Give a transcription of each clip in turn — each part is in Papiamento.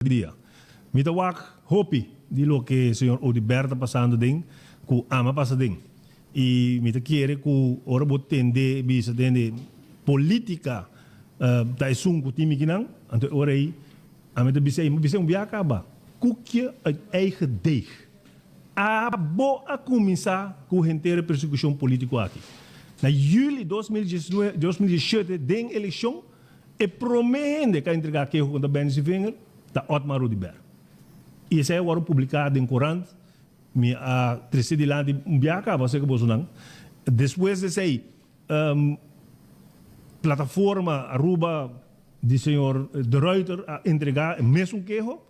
Dia. Mi ta wak hopi di loke señor Oduber ta pasando den ku ami a pasa den. I mi ta kere ku ora bo tende bisa tende politica ta esun ku tin mi kinan, anto e ora ei ami ta bisa ei, mi bisa un biaha kaba, koekje uit eigen deeg. Abo a kuminsá ku henter e persekushon politiko aki. Na juli 2017 den elekshon E promé hende ku a entregá keho kontra Benny Sevinger ta Otmar Oduber. I esei a wòrdu publiká den korant. Mi a trese dilanti un biaha kaba aserka bosonan. Despues di esei, Plataforma Aruba di señor De Ruyter a entregá e mesun keho.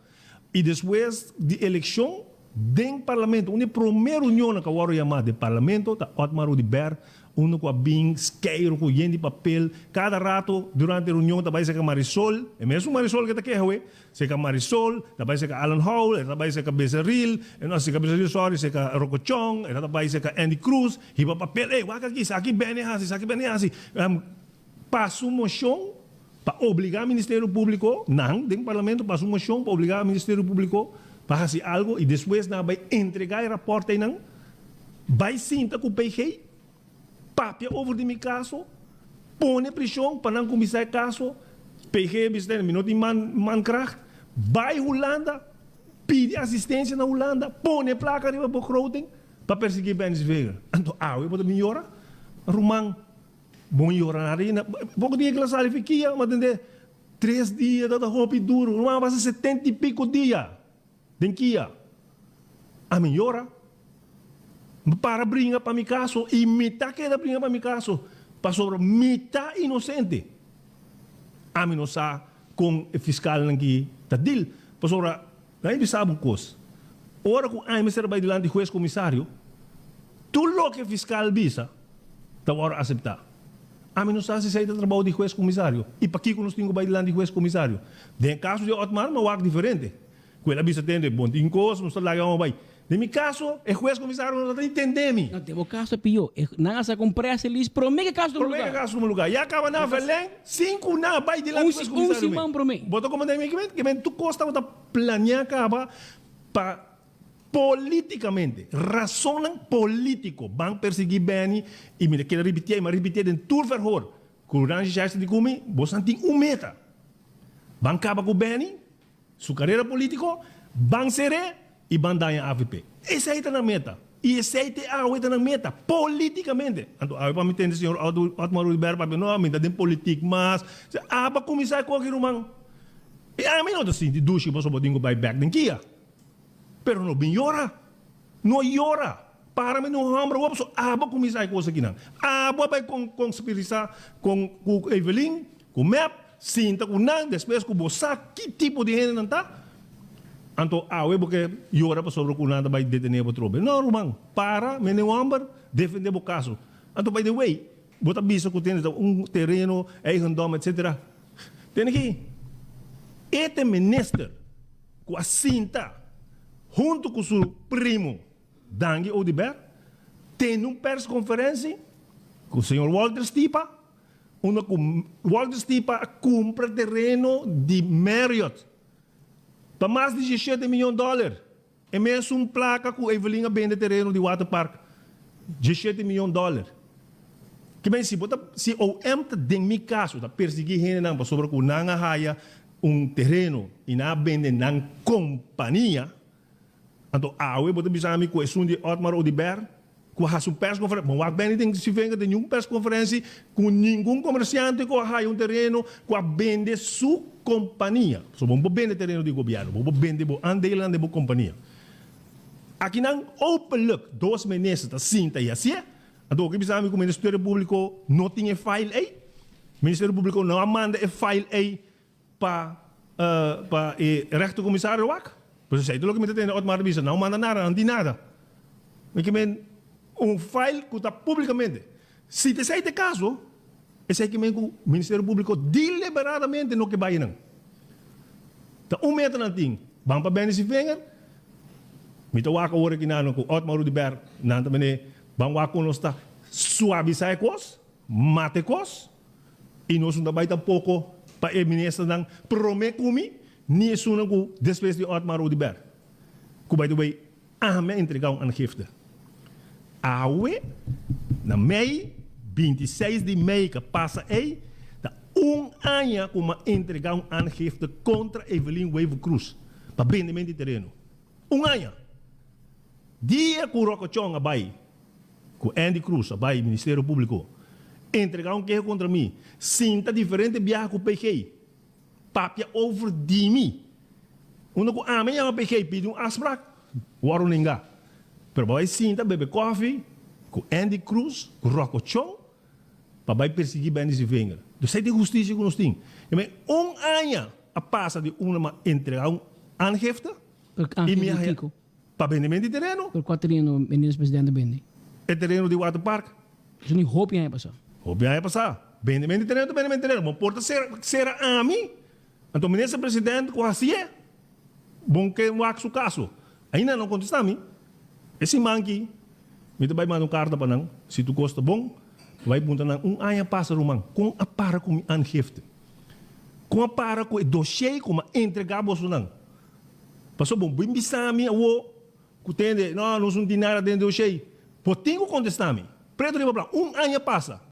I despues di elekshon den parlamento, un di e promé reunionnan ku a wòrdu yamá den parlamento ta Otmar Oduber, unda ku a bin skeiru ku yen di papel. Kada rato durante e reunion ta bai serka Marisol, e mesun Marisol ku e ta keha awe, serka Marisol, ta bai serka Alan Howell, e ta bai serka Besaril, e no serka Besaril sorry, serka Rocco Chong, e ta bai serka Andy Cruz, hiba papel, ey wak aki, esaki Benny hasi, esaki Benny hasi. Pasa un mocion pa obliga Ministerio Publico, nan den Parlamento pasa un mocion pa obliga Ministerio Publico pa haci algo y despues nan a bay entrega e rapport eynan, bay sinta cu PG, papia over di mi caso, pone presion pa nan cuminsa e caso, PG a bisa mi no tin man mankracht, bay Hulanda, pidi asistencia na Hulanda, pone placa riba begroting pa persegui Benny Sevinger. Anto awe bo ta bin yora? Ruman. Bon yora na arena. Poko dia kila sali fi kia, ma tende tres dia ta ta hopi duro. Ruman a pasa setenta i piko dia den kia. Ami yora. Mi para bringa pa mi kaso i mi ta keda bringa pa mi kaso pasobra mi ta inosente. Ami no sa kon e fiskalnan ki ta deal pasobra nan a bisa bo kos. Ora ku ami mester a bai dilanti hues komisario, tur loke fiskal bisa ta wòrdu aseptá. Ami no sa si esei ta trabou di hues komisario i pakiko nos tin ku bai dilanti hues komisario. Den e kaso di Otmar mi a wak diferente. Ku el a bisa tende, bon tin kos, nos ta laga hom bai. Den mi kaso, e hues komisario no ta intendé mi. No, den bo kaso pió. E, nan a saka un press release promé ku e kaso tuma Promé ku e lugá. kaso tuma lugá. Ya kaba nan a verleng sin ku nan a bai dilanti Un, hues un komisario mi. siman promé. Bo ta komprendé mi? Ke men tur kos tabata planeá kaba pa Políticamente, rasonnan político ban persegui Benny y mi ta keda ripitié y mi a ripitié den tur verhoor cu Ranji Shaister di cu mi, bosnan tin un meta, ban caba cu Benny, su carera político, ban cer'é y ban daña avp. Esey ta nan meta y esey te awe ta nan meta políticamente. Anto awe pa mi tende señor Otmar Oduber papia no, mi ta den politic mas, aba cuminsa e coki ruman y ami no ta sinti dushi pasobra bo tin cu bay bek den kia. Pero no bin yora. No yora. Para mi no hòmber awor pasobra abo a kuminsá e kos akinan. Abo a bai konspirisa kon ku Evelyn, ku mep, sinta ku nan despues ku bo sa ki tipo di hende nan ta. Anto awe bo ke yora pasobra ku nan ta bai detené bo atrobe. No ruman, para mi no hòmber, defendé bo kaso. Anto by the way, bo ta bisa ku tene ta un tereno, eigendom etcetera. Tene ki e ta minister. Ku a sinta huntu ku su primo Dangui Oduber tene un perskonferensi ku señor Walter Stipa unda ku Walter Stipa a kumpra tereno di Marriott pa mas di diesshete miyon dòler. E mesun plaka ku Evelyn a bende tereno di Waterpark, diesshete miyon dòler. Ke men si bo ta si OM ta den mi kaso ta persiguí hendenan pasobra ku nan a haya un tereno i nan a bende nan kompania, anto awe bo ta bisa mi ku esun di Otmar Oduber ku a hasi un perskonferensia, bo wak bende den Sivenga den ningun perskonferensia ku ningun komersiante ku a haya un tereno ku a bende su kompania. Pasobra bo no por bende tereno di gobièrnu, bo por bende bo aandelennan den bo kompania. Akinan openlijk dos minister ta sinta i hasié. Anto bo ke bisa mi ku Ministerio Públiko no tin e file ei? Ministerio Públiko no a manda e file ei pa pa e rechtercommissario wak? Pues esei ta loke mi ta tende Otmar ta bisa, no manda nada, no tin nada. Mi ke men un file ku ta públikamente. Si ta esei ta e kaso, esei ke men ku Ministerio Públiko deliberadamente no ke bai nan. Ta un meta nan tin, ban pa Benny Sivinger, mi ta wak awor aki nan ku Otmar Oduber, nan ta mene Ban wak kon nos ta suavisá e kos, mata e kos, i nos no ta bai tampoko pa e ministernan promé ku mi. Ni esunnan ku despues di Otmar Oduber, ku by the way ami a entrega un aangifte. Awe, na mei, 26 di mei ku a pasa ei, ta un aña ku mi a entrega un aangifte kontra Evelyn Wever-Croes pa bendemento di tereno. Un aña! Dia ku Rocco Chong a bai ku Endy Croes a bai Ministerio Publico entrega un keho kontra mi, sinta diferente biaha ku PG papia over di mi. Unda ku ami a yama PG pidi un afspraak, wòrdu nenga. Pero bo bai sinta bebe kòfi ku Endy Croes, ku Rocco Chong pa bai persiguí Benny Sevinger. Dus esei ta e hustisia ku nos tin. I men un aña a pasa di unda mi a entrega un aangifte i mi a haya pa bendemento di tereno. Pero kua tereno minister presidente a bende? E tereno di Waterpark. Eso ni hopi aña pasá. Hopi aña pasá. Bendemento di tereno ta bendemento di tereno. Bo por ta sera ami, anto minister presidente ku hasié, bon ke wak su kaso. Ainda nan no kontestá mi. E siman aki mi ta bai manda un karta pa nan, si tur kos ta bon, bai puntra nan un aña pasa ruman, kon a para ku mi aangifte? Kon a para ku e dossier ku mi a entregá bosonan? Pasobra bo bin bisa mi awo ku tende, no, nos no tin nada den dossier. Bo tin ku kontestá mi. Pretu riba blanku, un aña pasa.